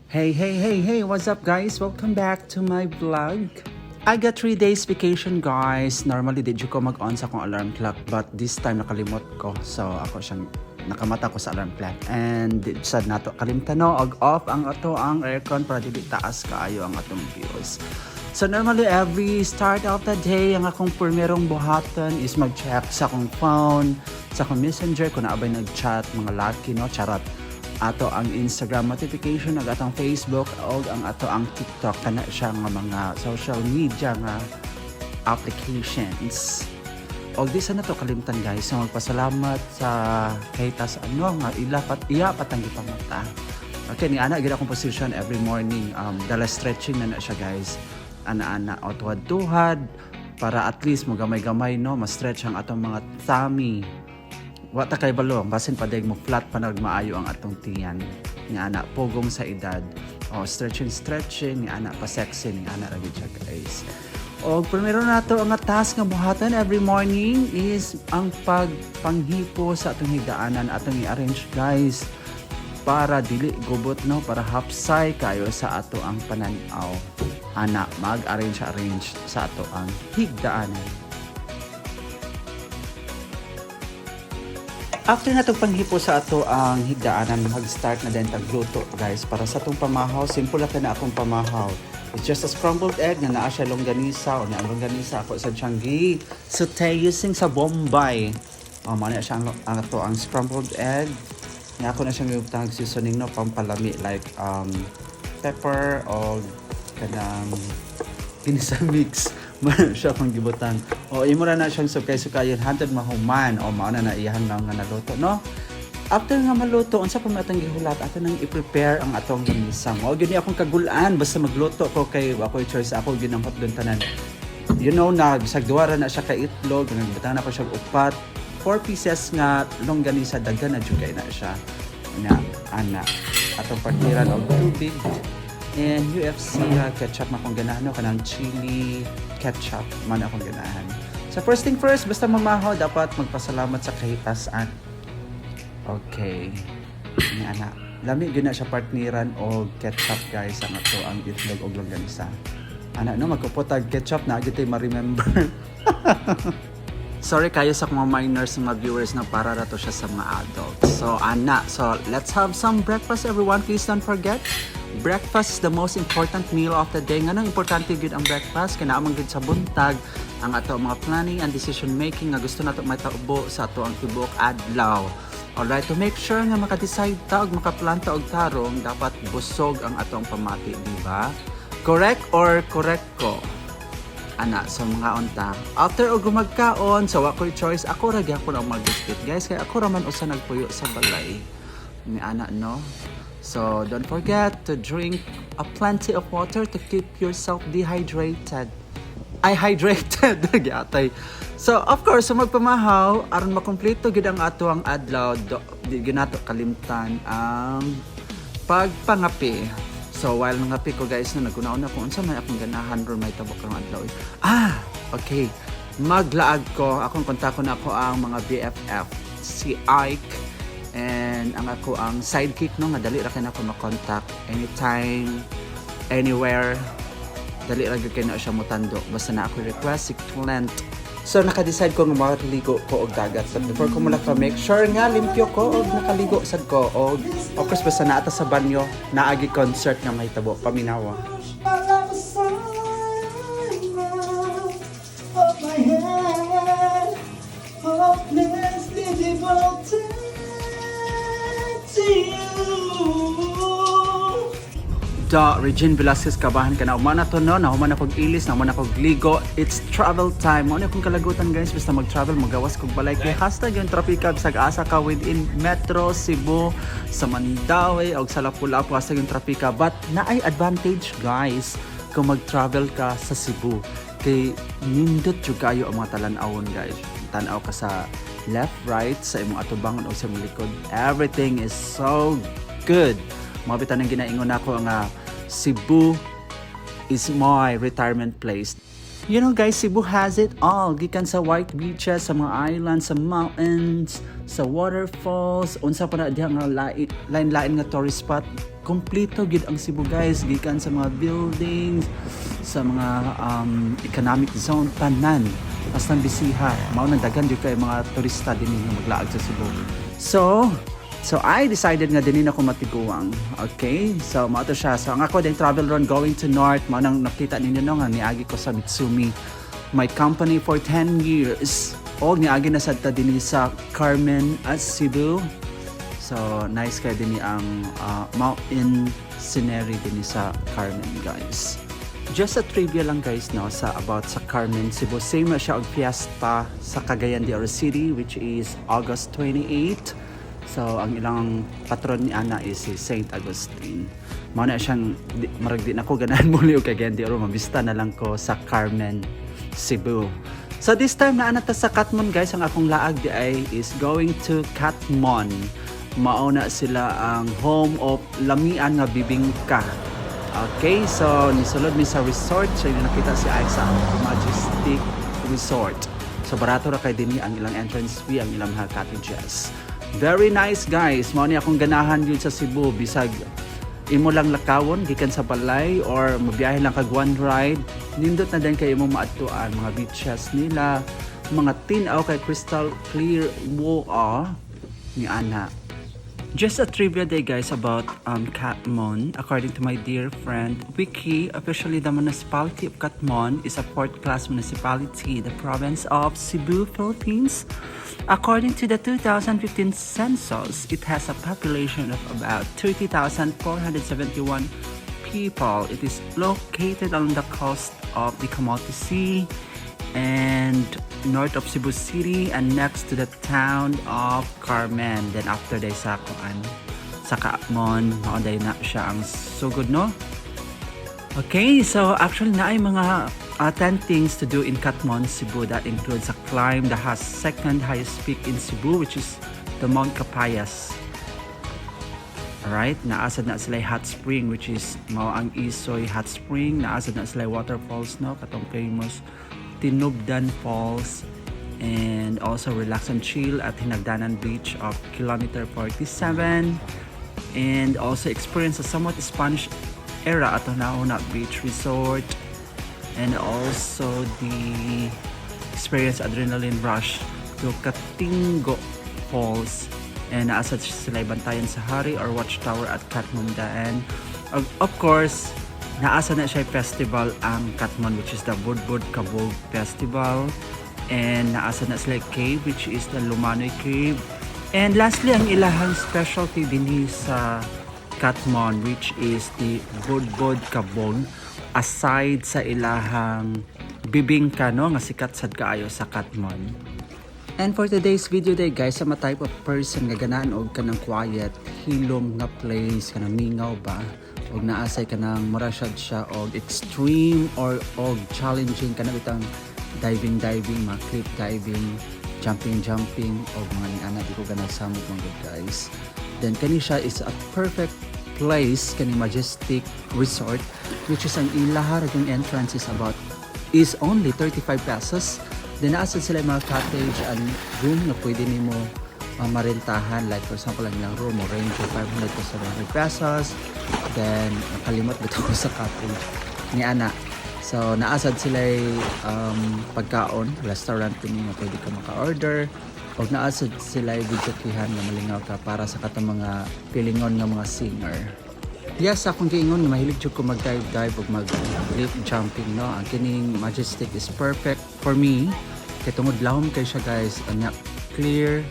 Hey, hey, hey, hey, what's up, guys? Welcome back to my vlog. I got 3 days vacation, guys. Normally, di ko mag-on sa akong alarm clock, but this time nakalimot ko. So, ako siyang nakamata ko sa alarm clock. And sad nato kalimtan, no, og off ang ato ang aircon para dili taas kaayo ang atong bills. So normally, every start of the day, ang akong primerong buhaton is mag-check sa akong phone, sa akong Messenger, kung naa bay nag-chat, mga laki, no, charot, ato ang Instagram notification ug atong Facebook o ang ato ang TikTok, kana siya nga mga social media nga applications. Og di sa nato kalimtan, guys, nga magpasalamat sa kahit sa ano nga ila pat iya patang gipamata. Okay, ni ana gid akong position every morning. Dala stretching na na siya, guys. Ana-ana o tuhad-tuhad para at least mo gamay-gamay, no, ma-stretch ang atong mga tummy. Wa ta kay balo, basin padayag mo flat pa nagmaayo ang atong tiyan nga ana pugong sa edad. O stretching stretching ni ana pa sexy ni ana ra gid siya, guys. O primero nato ang task nga buhatan every morning is ang pagpanghipo sa atong higdaanan, atong i-arrange, guys, para dili gubot, no, para hapsay kayo sa ato ang pananaw. Ana, mag-arrange arrange sa ato ang higdaanan. After na itong panghipo sa ato ang higdaanan, mag-start na din tagluto, guys. Para sa atong pamahaw, simple lang na akong pamahaw. It's just a scrambled egg na naa siya longganisa o na ang longganisa ako sa Changi. Saute using sa Bombay. O, mao na siya ang ato ang scrambled egg. Nga ako na siyang gibutang seasoning, no, pampalami like pepper o kanang ginisa mix man siya akong gibutan. O imo ra na siyang sukay-sukayon hantod mahuman o mao na na iyahan lang nga naluto, no. After nga maluto, unsa pa man atong gihulat, ato nang i-prepare ang atong lamisa. Mao gyud ni akong kagulaan basta magluto ko kay wa koy choice, ako gyud ang hotdog tanan. You know na bisag duwa ra na siya ka itlog, nagbutang na ko siya og upat, four pieces nga longganisa, daghan na jud kay na siya. Na ana atong partneran og tubig and UFC ketchup man akong ganahan, no, kanang chili ketchup man akong ganahan. So first thing first, basta mamahaw, dapat magpasalamat sa kahitasan. Okay. Ni ana. Lami gyud na siya partneran og ketchup, guys, ang ato ang itlog og longganisa. Ana, no, magkupot ketchup na gyud ma-remember. Sorry kayo sa mga minors, mga viewers, na para ra to siya sa mga adults. So ana, so let's have some breakfast, everyone. Please don't forget. Breakfast is the most important meal of the day. Nganong importante gyud ang breakfast? Kay naa man gyud sa buntag ang ato mga planning and decision making nga gusto nato matabo sa ato ang tibuok adlaw. Alright, to make sure nga maka-decide ta og makaplan ta og tarong, dapat busog ang atong pamati, di ba? Correct or correct ko? Ana, sa mga unta. After og magkaon, so wa ko'y choice, ako ra gyapon ang magbiskit, guys, kay ako ra man usa nagpuyo sa balay. Ni ana, no. So don't forget to drink a plenty of water to keep yourself dehydrated. Ay, hydrated gyatay. So of course, sa magpamahaw, aron makumpleto gid ang ato ang adlaw, do, di gyud nato kalimtan ang pagpangapi. So while nangapi ko, guys, no, naguna-una ko unsa may akong ganahan ron may tabok ang adlaw. Ah, okay. Maglaag ko, akong kontakon ako ang mga BFF, si Ike and ang ako ang sidekick, no, nga dali ra kay nako makontak anytime, anywhere. Dali ra gyud kay na siya mutando. Basta na ako request si Clint. So naka-decide ko nga makaligo ko og dagat. But before ko mulaka, make sure nga limpyo ko og nakaligo sad ko. Og of course, basta naa ta sa banyo, naagi concert nga mahitabo. Paminawa. My love is of my head, hopelessly devoted to you. Da, Regine Velasquez kabahan ka na. Umana to, no, nahuman ako ilis, nahuman ako ligo. It's travel time. Mao na akong kalagutan, guys, basta mag-travel, magawas kog balay kay hashtag yung trafika bisag asa ka within Metro Cebu, sa Mandaue og sa Lapu-Lapu, hashtag yung trafika. But naay advantage, guys, kung mag-travel ka sa Cebu kay nindot jud kayo ang mga talan-awon, guys. Tan-aw ka sa left, right, sa imong atubangon o sa imong likod. Everything is so good. Mga bitan ang ginaingon nako nga Cebu is my retirement place. Guys, Cebu has it all. Gikan sa white beaches, sa mga islands, sa mountains, sa waterfalls, unsa pa na diha nga lain-lain nga tourist spot. Kompleto gid ang Cebu, guys, gikan sa mga buildings, sa mga economic zone, tanan. Basta bisiha, mao nang daghan jud kay mga turista dinhi nga maglaag sa Cebu. So I decided nga dinhi na ko matiguang. Okay? So mao to siya. So ang ako din travel run going to north, mao nang nakita ninyo, no, nga niagi ko sa Mitsumi, my company for 10 years. Og niagi na sad ta dinhi sa Carmen at Cebu. So nice kay dinhi ang mountain scenery dinhi sa Carmen, guys. Just a trivia lang, guys, no, sa about sa Carmen Cebu. Same na siya og fiesta sa Cagayan de Oro City, which is August 28. So ang ilang patron ni ana is si Saint Agustin. Mao na siyang di, marag di na ko ganahan muli og Cagayan de Oro, mabista na lang ko sa Carmen Cebu. So this time naa na ta sa Catmon, guys, ang akong laag di ay is going to Catmon. Mao na sila ang home of lamian nga bibingka. Okay, so nisulod mi sa resort. So yung nakita si Ike sa Majestic Resort. So barato ra kay dinhi ang ilang entrance fee, ang ilang mga cottages. Very nice, guys. Mao ni akong ganahan yun sa Cebu, bisag imo lang lakawon gikan sa balay or mabiyahe lang kag one ride, nindot na din kay imong maadtuan mga beaches nila, mga tin-aw kay crystal clear water ni ana. Just a trivia day, guys, about Catmon. According to my dear friend Wiki, officially the municipality of Catmon is a fourth-class municipality in the province of Cebu, Philippines. According to the 2015 census, it has a population of about 30,471 people. It is located on the coast of the Camotes Sea and north of Cebu City and next to the town of Carmen. Then after day sa kuan sa Catmon, mao day na siya ang sugod, no? Okay, so actually naay mga 10 things to do in Catmon, Cebu that includes a climb the has second highest peak in Cebu, which is the Mount Capayas. Alright, naa sad na sila hot spring, which is mao ang Isoy Hot Spring, naa sad na sila waterfalls, no, katong famous Tinubdan Falls, and also relax and chill at Hinagdanan Beach of kilometer 47 and also experience a somewhat Spanish era at Huna Beach Resort and also the experience adrenaline rush to Katingo Falls and naa sad sila Bantayan sa Hari or Watchtower at Catmon. And of course, naa sad na siya festival ang Catmon, which is the Budbud Kabog Festival, and naa sad na sila cave, which is the Lumanoy Cave, and lastly, ang ilahang specialty dinhi sa Catmon, which is the Budbud Kabog, aside sa ilahang bibingka, no, nga sikat sad kaayo sa Catmon. And for today's video day, guys, sa mga type of person nga ganahan og kanang quiet, hilom nga place, kanang mingaw ba, og naasay kanang mura siya og extreme or og challenging, kanang bitang diving diving, mga cliff diving, jumping jumping og mga ni ana, di ko ganahan samok mga good, guys. Then kani siya is a perfect place, kani Majestic Resort, which is ang ilaha ra yung entrance is only 35 pesos. Then naa sad sila mga cottage and room na pwede nimo marentahan. Like for example, ang ilang room mo range of 500 to 700 pesos. Then nakalimot bitaw ko sa cottage ni ana. So naa sad sila pagkaon, restaurant kini nga pwede ka maka-order. Og naa sad sila videokehan nga malingaw ka para sa katong mga pilingon nga mga singer. Yes, akong giingon nga mahilig jud ko mag-dive dive ug mag cliff jumping, no. Ang kining Majestic is perfect for me kay tungod lahom kay siya, guys, anya clear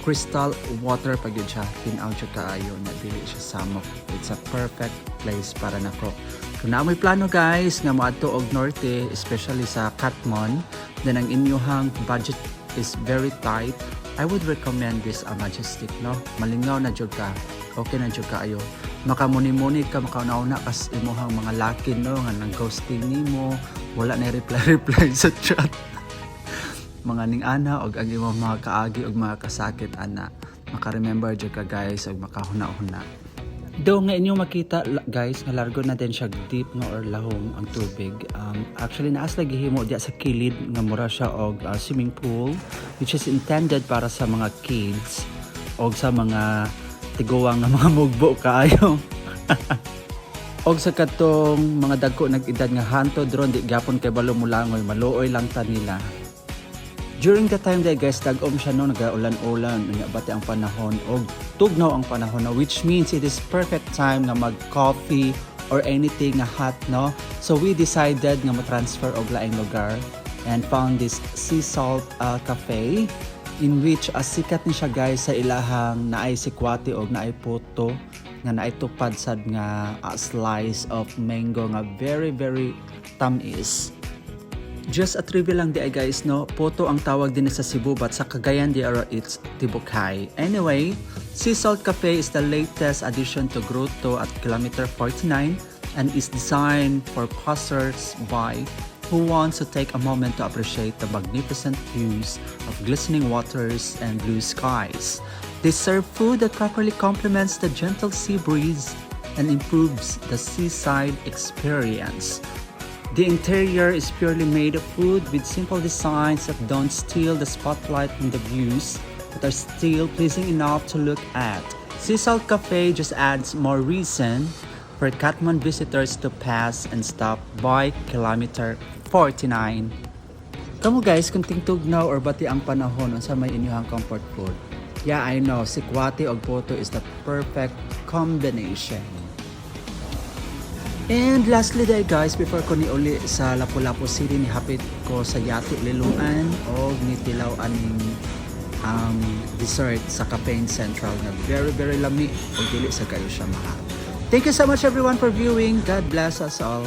crystal water pag yun siya, tin-aw siya kaayo na dili siya samok. It's a perfect place para nako. Kung naa mo'y plano, guys, nga moadto og norte, especially sa Catmon, then ang inyuhang budget is very tight, I would recommend this Majestic, no? Malingaw na jud ka, okay na jud kaayo, makamuni-muni ka, makauna-una kas imuhang mga lakin, no, nga nang ghosting nimo, wala na reply reply sa chat, mga ning ana, og ang imong mga kaagi og mga kasakit ana, maka-remember jud ka, guys, og makahuna-huna. Do nga inyong makita, guys, nga largo na din siya deep nga or lahom ang tubig. Actually naas lagi himo diya sa kilid nga mura siya og swimming pool, which is intended para sa mga kids og sa mga tiguang nga mga mugbo kaayo. Og sa katong mga dagko nag-edad nga hantod ron di gyapon kay balo mulangoy, maluoy lang ta nila. During the time day, guys, tag-om siya, no, nagaulan-ulan unya bati ang panahon og tugnaw ang panahon, no, which means it is perfect time nga mag-coffee or anything nga hot, no. So we decided nga mo-transfer og laing lugar and found this Sea Salt Cafe in which sikat ni siya, guys, sa ilahang naay sikwate og naay puto nga naay tupad sad nga slice of mango nga very very tamis. Just a trivia lang di ay, guys, no? Puto ang tawag din sa Cebu, but sa Cagayan de Oro, it's tibukay. Anyway, Sea Salt Cafe is the latest addition to Grotto at kilometer 49 and is designed for passers-by who wants to take a moment to appreciate the magnificent views of glistening waters and blue skies. They serve food that properly complements the gentle sea breeze and improves the seaside experience. The interior is purely made of wood with simple designs that don't steal the spotlight from the views but are still pleasing enough to look at. Sea Salt Cafe just adds more reason for Catmon visitors to pass and stop by kilometer 49. Kamo, guys, kung tingtugnaw or bati ang panahon, unsa may inyong comfort food? Yeah, I know, sikwate og puto is the perfect combination. And lastly day, guys, before ko ni uli sa Lapu-Lapu City, ni hapit ko sa Yati Liloan og nitilaw aning dessert sa Cafe Central na very very lami ug dili sa kayo siya mahal. Thank you so much, everyone, for viewing. God bless us all.